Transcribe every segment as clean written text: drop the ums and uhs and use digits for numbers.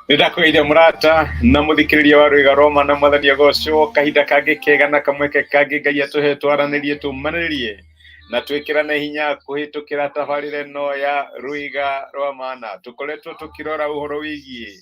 Nĩndakũgeithia mũrata na mũthikĩrĩria wa Rwĩga Roma na Mwathani agocwo. Kahinda kangĩ kega na kamweke kangĩ Ngai atũhe twaranĩrie, tũmanĩrĩrie na twĩkĩrane hinya kũhĩtũkĩra tabarĩra ĩno ya Rwĩga rwa Mana. Tũkoretwo tũkĩrora ũhoro wĩgiĩ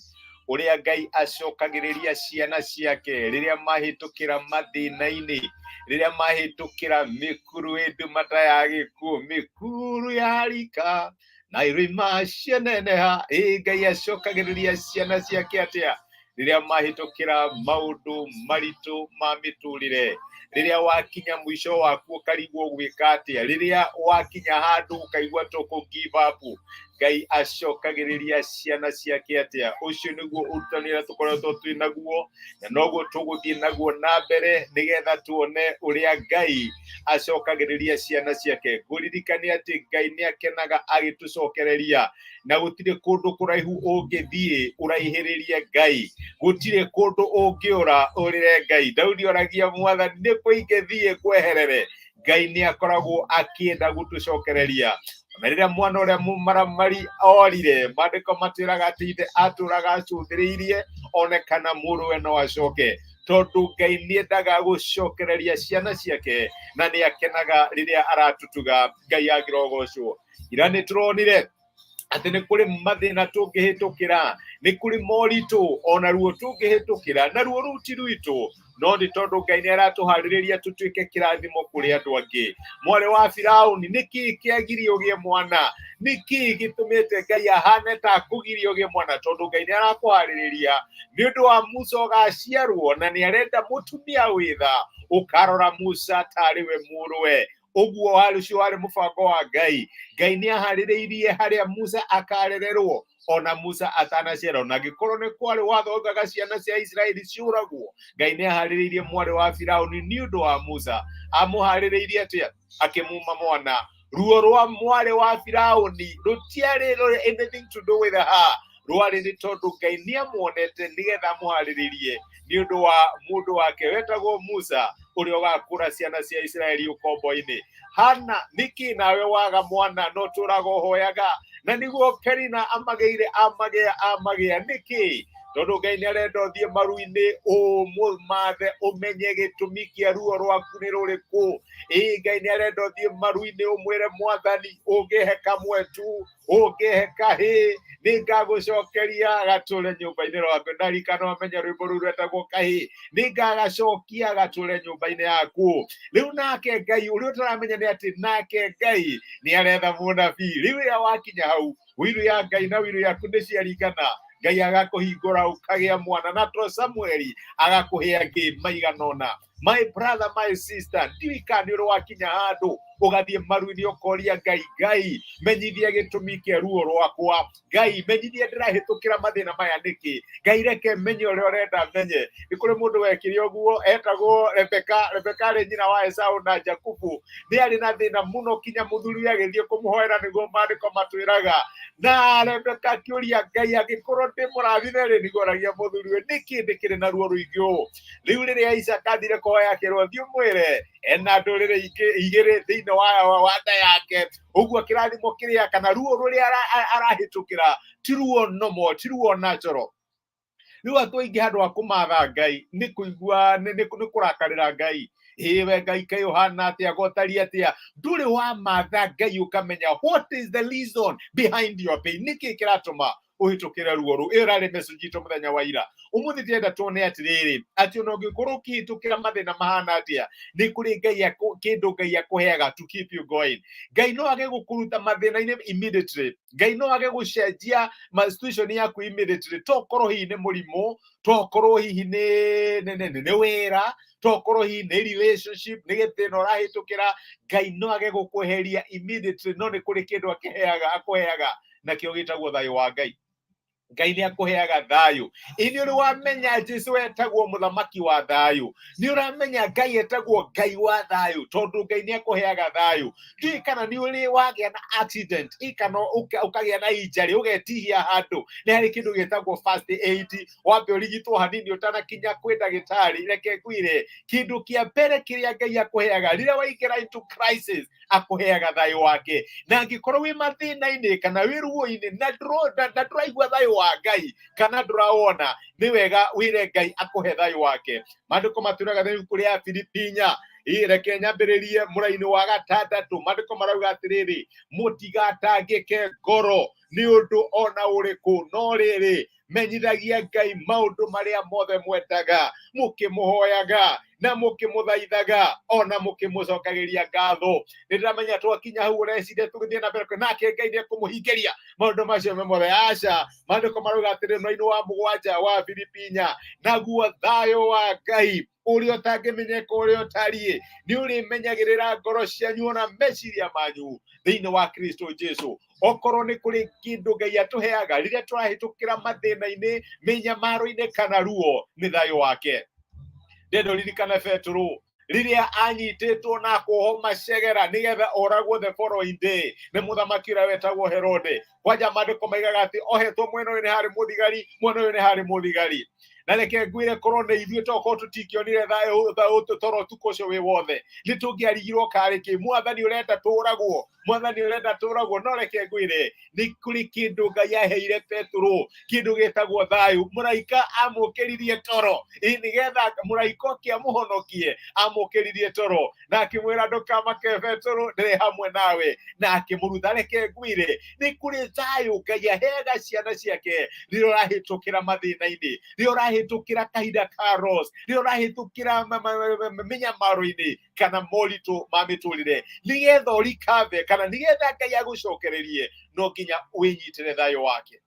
ũrĩa Ngai acokagĩrĩria ciana ciake rĩrĩa mahĩtũkĩra mathĩna-inĩ, rĩrĩa mahĩtũkĩra mĩkuru ĩ nduma ta ya gĩkuũ, mĩkuru ya rika na irĩma cianeneha. Ĩ Ngai acokagĩrĩria ciana ciake atĩa rĩrĩa mahĩtũkĩra maũndũ maritũ ma mĩtũrĩre, rĩrĩa wakinya mũico waku ũkarigwo gwĩka atĩa, rĩrĩa wakinya handũ ũkaigua tũkũ give up, Ngai acokagĩrĩria ciana ciake atĩa? Ũcio nĩguo ũrutani ũrĩa tũkoretwo twĩ naguo, na noguo tũgũthiĩ naguo na mbere nĩgetha tuone ũrĩa Ngai acokagĩrĩria ciana ciake. Ngũririkania atĩ Ngai nĩ akenaga agĩtũcokereria, na gũtirĩ kũndũ kũraihu ũngĩthiĩ ũraihĩrĩrie Ngai, gũtirĩ kũndũ ũngĩũra ũrĩre Ngai. Daudi oragia Mwathani, nĩ kũ ingĩthiĩ ngweherere? Ngai nĩ akoragwo akĩenda gũtũcokereria. Ona rĩrĩa mwana ũrĩa mũmaramari orire, maandĩko matwĩraga atĩ ithe atũraga acũthĩrĩirie one kana mũrũwe no acoke, tondũ Ngai nĩ endaga gũcokereria ciana ciake na nĩ akenaga rĩrĩa aratutuga. Ngai angĩrogocwo. Ira nĩ tũronire atĩ nĩ kũrĩ mathĩna tũngĩhĩtũkĩra, nĩ kũrĩ moritũ ona ruo tũngĩhĩtũkĩra, na ruo rũu ti rwitũ, no nĩ tondũ Ngai nĩ aratũharĩrĩria tũtuĩke kĩrathimo kũrĩ andũ angĩ. Mwarĩ wa Firaũni, nĩ kĩĩ kĩagirie ũgĩe mwana? Nĩ kĩĩ gĩtũmĩte Ngai ahane ta akũgirie ũgĩe mwana? Tondũ Ngai nĩ arakũharĩrĩria nĩ ũndũ wa Musa ũgaciarwo, na nĩ arenda mũtumia wĩ tha ũkarora Musa tarĩ we mũrũwe. Ũguo warĩ ũcio warĩ mũbango wa Ngai. Ngai nĩ aharĩrĩirie harĩa Musa akarererwo ona Musa atanaciarwo, na angĩkorwo nĩ kwarĩ watho waugaga ciana cia Isiraeli ciũragwo, Ngai nĩ aharĩrĩirie mwarĩ wa Firauni nĩ ũndũ wa Musa. Amũharĩrĩirie atĩa? Akĩmuma mwana. Ruo rwa mwarĩ wa Firauni rũtiarĩ rũrĩ anything to do with her, rwarĩ nĩ tondũ Ngai nĩ amuonete nĩgetha amũharĩrĩrie nĩ ũndũ wa mũndũ wake wetagwo Musa, ũrĩa ũgakũra ciana cia Isiraeli ũkombo-inĩ. Hana, nĩkĩ nawe waga mwana no tũraga ũhoyaga? Na nĩguo Penina amagĩire, amagĩa, amagĩa nĩkĩ? Tondũ Ngai nĩ arenda ũthiĩ maru-inĩ ũmũmathe, ũmenye gĩtũmi kĩa ruo rwaku nĩ rũrĩkũ. Ĩĩ, Ngai nĩ arenda ũthiĩ maru-inĩ ũmwĩre Mwathani, ũngĩhe kamwe tu, ũngĩhe kahĩĩ, nĩ ngagũcokeria gatũre nyũmba-inĩ rwaku. Ndarikana wamenya rwĩmbo rũu rwetagwo Kahĩĩ, nĩ ngagacokia gatũre nyũmba-inĩ yaku. Rĩu nake Ngai, ũrĩa ũtaramenya nĩ atĩ nake Ngai nĩ aretha mũnabii. Rĩu rĩrĩa wakinya hau, wiru ya Ngai na wiru yaku nĩ ciaringana, Ngai agakũhingũra ũkagĩa mwana, na to Samueli agakũhe angĩ maigana ũna. My brother, my sister, ndiũĩ kana nĩ ũrĩ wakinya handũ ũgathiĩ maru-inĩ ũkoria Ngai, Ngai menyithia gĩtũmi kĩa ruo rwakwa, Ngai menyithia ndĩrahĩtũkĩra mathĩna maya nĩkĩ, Ngai reke menye ũrĩa ũrenda menye. Nĩ kũrĩ mũndũ wekire ũguo etagwo Rebeka. Rebeka arĩ nyina wa Esau na Jakubu. Nĩ arĩ na thĩna mũno kinya mũthuri agĩthiĩ kũmũhoera, nĩguo maandĩko matwĩraga. Na Rebeka akĩũria Ngai, angĩkorwo ndĩ mũrathime rĩ, nĩguo oragia mũthuri we, nĩkĩ ndĩkĩrĩ na ruo rũingĩ ũũ? Rĩu rĩrĩa Isaka athire kũhoya, akĩrwo thiĩ ũmwĩre ena ndũrĩrĩ igĩrĩ thĩinĩ wa nda yake. Ũguo kĩrathimo kĩrĩa kana ruo rũrĩa arahĩtũkĩra ti ruo nomo, ti ruo natural. Rĩu andũ aingĩ handũ ha kũmatha Ngai nĩ kũigua nĩ kũrakarĩra Ngai. Ĩĩ we Ngai, kaĩ ũhana atĩa, gotari atĩa? Ndũrĩ wamatha Ngai ũkamenya what is the reason behind your pain, nĩkĩ kĩratũma ũhĩtũkĩre ruo rũu. Ĩyo ĩrarĩ message itũ mũthenya wa ira. Ũmũthĩ ndĩrenda tuone atĩrĩrĩ, atĩ ona ũngĩkorwo ũkĩhĩtũkĩra mathĩna mahana atĩa, nĩ kũrĩ Ngai kĩndũ Ngai akũheaga to keep you going. Ngai no age gũkũruta mathĩna-inĩ immediately, Ngai no age gũcenjia situation yaku immediately, tokorwo hihi nĩ mũrimũ, tokorwo hihi nĩ wĩra, tokorwo hihi nĩ relationship, nĩ gĩthĩna ũrahĩtũkĩra. Ngai no age gũkweheria immediately, no nĩ kũrĩ kĩndũ akĩheaga, akũheaga, nakĩo gĩtagwo thayũ wa Ngai. Ngai nĩ akũheaga thayũ. Ĩ nĩ ũrĩ wamenya Jesu etagwo mũthamaki wa thayũ? Nĩ ũramenya Ngai etagwo Ngai wa thayũ? Tondũ Ngai nĩ akũheaga thayũ. Ndiũĩ kana nĩ ũrĩ wagĩa na accident, ĩ kana ũkagĩa na injury, ũgetihia handũ, nĩ harĩ kĩndũ gĩtagwo first aid, wambe ũrigitwo hanini ũtanakinya kwĩ ndagĩtarĩ. Reke ngwĩre, kĩndũ kĩa mbere kĩrĩa Ngai akũheaga rĩrĩa waingĩra into crisis, akũheaga thayũ wake. Na angĩkorwo wĩ mathĩna-inĩ kana wĩ ruo-inĩ na ndũraigua thayũ Thayũ wa Ngai kana ndũrawona, nĩ wega wĩre Ngai akũhe thayũ wake. Maandĩko matwĩraga thĩinĩ ibuku rĩa Filipinya, reke nyambĩrĩrie mũraini wa gatandatũ. Maandĩko marauga atĩrĩrĩ, mũtigatangĩke ngoro nĩ ũndũ ona ũrĩkũ, no rĩrĩ, menyithagia Ngai maũndũ marĩa mothe mwendaga, mũkĩmũhoyaga na mũkĩmũthaithaga ona mũkĩmũcokagĩria ngatho. Nĩ ndĩramenya twakinya hau ũreciria tũgĩthiĩ na mbere nake Ngai nĩ ekũmũhingĩria maũndũ macio me mothe. Aca, maandĩko marauga atĩrĩ mwena wa mũgwanja wa Filipinya, naguo thayũ wa Ngai ũrĩa ũtangĩmenyeka ũrĩa ũtariĩ nĩ ũrĩmenyagĩrĩra ngoro cianyu ona meciria manyu thĩinĩ wa Kristo Jesu. Okorwo nĩ kũrĩ kĩndũ Ngai atũheaga rĩrĩa tũrahĩtũkĩra mathĩna-inĩ, mĩnyamaro-inĩ kana ruo, nĩ thayũ wake. Ndenda ũririkane Petero rĩrĩa anyitĩtwo na kuohwo macegera nĩgetha oragwo the following day nĩ mũthamaki ũrĩa wetagwo Herode. Kwanja maandĩko maigaga atĩ ohetwo mwena ũyũ nĩ harĩ mũthigari, mwena ũyũ nĩ harĩ mũthigari. Na reke ngwĩre, korwo nĩ ithuĩ tokorwo tũtingĩonire thayũ toro ũtukũ ũcio wĩ wothe, nĩ tũngĩarigirwo karĩ kĩ, Mwathani ũrenda tũragwo, Mwathani ũrenda tũragwo. No reke ngwĩre, nĩ kũrĩ kĩndũ Ngai aheire Petero, kĩndũ gĩtagwo thayũ. Mũraika amũkĩririe toro, ĩ nĩgetha mũraika oke amũhonokie, amũkĩririe toro na akĩmwĩra, ndũkamake Petero, ndĩrĩ hamwe nawe, na akĩmũrutha. Reke ngwĩre, nĩ kũrĩ thayũ Ngai aheaga ciana ciake rĩrĩa ũrahĩtũkĩra mathĩna-inĩ, rĩrĩa ũrahĩtũkĩra kahinda ka loss, rĩrĩa ũrahĩtũkĩra mĩnyamaro-inĩ kana moritũ ma mĩtũrĩre. Nĩgetha ũrikave kana nĩgetha Ngai agũcokererie, no nginya wĩnyitĩre thayũ wake.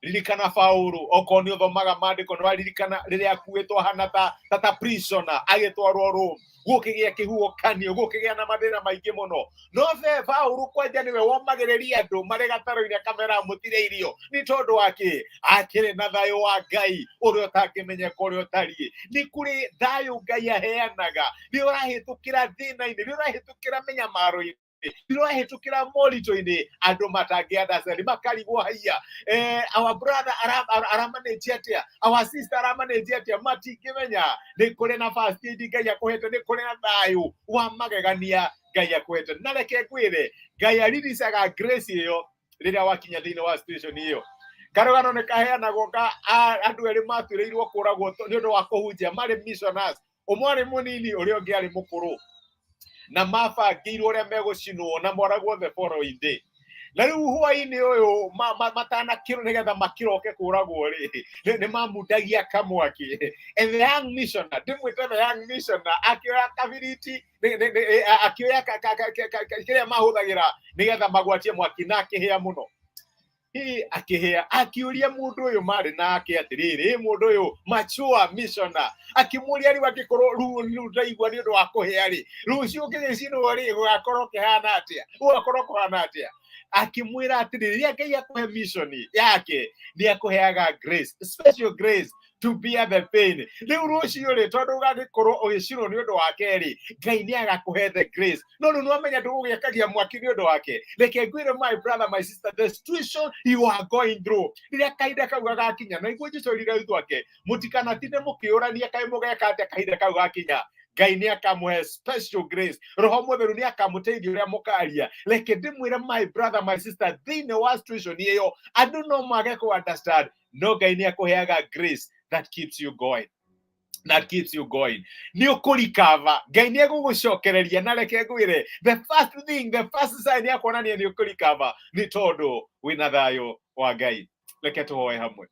Ririkana Paulo, okorwo nĩ ũthomaga maandĩko, nĩ waririkana rĩrĩa akuĩtwo hana ta prisoner agĩtwarwo Rome, gũkĩgĩa kĩhuhũkanio, gũkĩgĩa na mathĩna maingĩ mũno. No be Paulo kwanja nĩwe womagĩrĩria andũ marĩ gatarũ-inĩ, akamera mũtire irio. Nĩ tondũ wa kĩ? Akĩrĩ na thayũ wa Ngai ũrĩa ũtangĩmenyeka ũrĩa ũtariĩ. Nĩ kũrĩ thayũ Ngai aheanaga nĩ ũrahĩtũkĩra thĩna-inĩ, nĩ ũrahĩtũkĩra mĩnyamaro-inĩ, nĩ ũrahĩtũkĩra moritũ-inĩ andũ matangĩ understand, makarigwo, haiya, our brother aramanage atĩa, our sister aramanage atĩa? Matingĩmenya nĩ kũrĩ na first aid Ngai akũhete, nĩ kũrĩ na thayũ wa magegania Ngai akũhete. Na reke ngwĩre, Ngai ariricaga grace ĩyo rĩrĩa wakinya thĩinĩ wa situation ĩyo. Karũgano nĩ kaheanagwo ka andũ erĩ matuĩrĩirwo kũragwo nĩ ũndũ wa kũhunjia, marĩ missionaries. Ũmwe arĩ mũnini, ũrĩa ũngĩ arĩ mũkũrũ, na mabangĩirwo ũrĩa megũcinwo na moragwo the following day. Na rĩu hwaĩ-inĩ ũyũ matanakĩrwo nĩgetha makĩroke kũragwo rĩ, nĩ mamundagia kamwaki. And the young missioner, ndĩmwĩte the young missioner, akĩoya kabiriti, akĩoya kĩrĩa mahũthagĩra nĩgetha magwatie mwaki, na akĩhĩa mũno. Ĩ, akĩhĩa, akĩũria mũndũ ũyũ marĩ nake atĩrĩrĩ, "Ĩ, mũndũ ũyũ mature missioner," akĩmũria, "Rĩu angĩkorwo rĩu ndaigua nĩ ũndũ wa kũhĩa rĩ, rũciũ ngĩgĩcinwo rĩ, gũgakorwo kĩhana atĩa? Gũgakorwo kũhana atĩa?" Akĩmwĩra atĩrĩrĩ, rĩrĩa Ngai akũhe mission yake, nĩ akũheaga grace, special grace to bear the pain. Rĩu rũciũ rĩ, tondũ ũgagĩkorwo ũgĩcinwo nĩ ũndũ wake rĩ, Ngai nĩ agakũhe the grace. No rĩu nĩwamenya ndũgũgĩakagia mwaki nĩ ũndũ wake. Reke ngwĩre, my brother, my sister, the situation you are going through, rĩrĩa kahinda kau gagakinya, na iguo Jesũ erire arutwo ake, mũtikanatinde mũkĩũrania kaĩ mũgeka atĩa kahinda kau gakinya. Ngai nĩ akamũhe special grace, Roho Mũtheru nĩ akamũteithia ũrĩa mũkaria. Reke ndĩmwĩre, my brother, my sister, thĩinĩ wa situation ĩyo andũ no mage kũ understand, no Ngai nĩ akũheaga grace that keeps you going, that keeps you going. Nĩ ũkũrikava, Ngai nĩ egũgũcokereria. Na reke ngwĩre, the first thing, the first sign ya kuonania nĩ ũkũrikava nĩ tondũ wĩna thayũ wa Ngai. Reke tũhoe hamwe.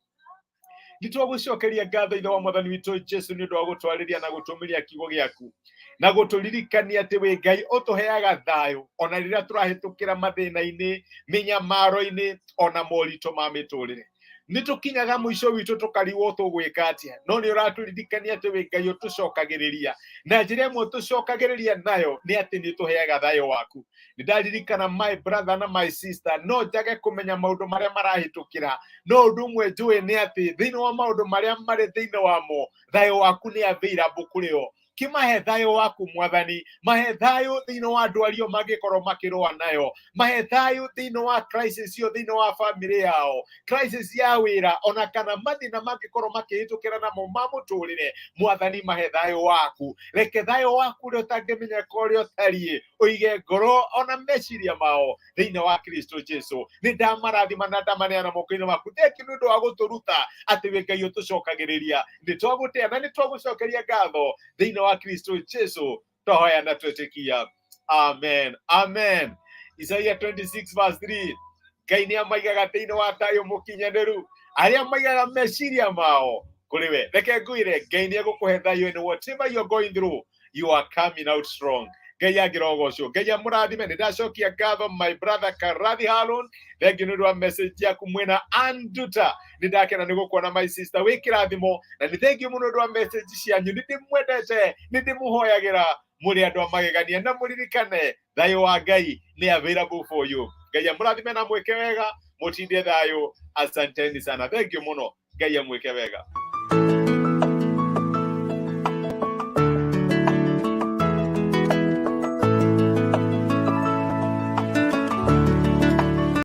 Nĩ twagũcokeria ngatho, Ithe wa Mwathani witũ Jesu, nĩ ũndũ wa gũtwarĩria na gũtũmĩria kiugo gĩaku na gũtũririkania atĩ wĩ Ngai ũtũheaga thayũ ona rĩrĩa tũrahĩtũkĩra mathĩna-inĩ, mĩnyamaro-inĩ ona moritũ ma mĩtũrĩre. Nĩ tũkinyaga mũico witũ tũkarigwo tũgwĩka atĩa, no nĩ ũratũririkania atĩ wĩ Ngai ũtũcokagĩrĩria, na njĩra ĩmwe ũtũcokagĩrĩria nayo nĩ atĩ nĩ ũtũheaga thayũ waku. Nĩ ndaririkana, my brother na my sister, no njage kũmenya maũndũ marĩa marahĩtũkĩra, no ũndũ ũmwe njũĩ nĩ atĩ thĩinĩ wa maũndũ marĩa marĩ thĩinĩ wamo, thayũ waku nĩ available kũrĩ o. Kĩmahe thayũ waku, Mwathani. Mahe thayũ thĩinĩ wa ndwari ĩyo mangĩkorwo makĩrũa nayo, mahe thayũ thĩinĩ wa crisis ĩyo thĩinĩ wa family yao, crisis ya wĩra, ona kana mathĩna mangĩkorwo makĩhĩtũkĩra namo ma mũtũrĩre. Mwathani, mahe thayũ waku. Reke thayũ waku ũrĩa ũtangĩmenyeka ũrĩa ũtariĩ. Ũige ngoro ona meciria mao thĩinĩ wa Kristo Jesu. Nĩ ndamarathima na ndamaneana moko-inĩ maku. Thengiũ nĩ ũndũ wa gũtũruta atĩ wĩ Ngai ũtũcokagĩrĩria. Nĩ twagũtĩa na nĩ twagũcokeria ngatho thĩinĩ wa Kristo Jesu, twahoya na twetĩkia, amen, amen. Isaia 26 verse 3, Ngai nĩ amaigaga thĩinĩ wa thayũ mũkinyanĩru arĩa maigaga meciria mao kũrĩ we. Reke ngwĩre, Ngai nĩ egũkũhe thayũ in whatever you're going through. You are coming out strong. Ngai angĩrogocwo, Ngai amũrathime. Nĩ ndacokia ngatho my brother Karathi Harun, thengiũ nĩ ũndũ wa message yaku. Mwĩna Anduta, nĩ ndakena nĩ gũkuona, my sister, wĩ kĩrathimo, na nĩ thengiũ mũno ũndũ wa message cianyu. Nĩ ndĩmwendete, nĩ ndĩmũhoyagĩra, mũrĩ andũ a magegania, na mũririkane thayũ wa Ngai nĩ available for you. Ngai amũrathime na mwĩke wega, mũtinde thayũ. Asanteni sana, thengiũ mũno, Ngai amwĩke wega.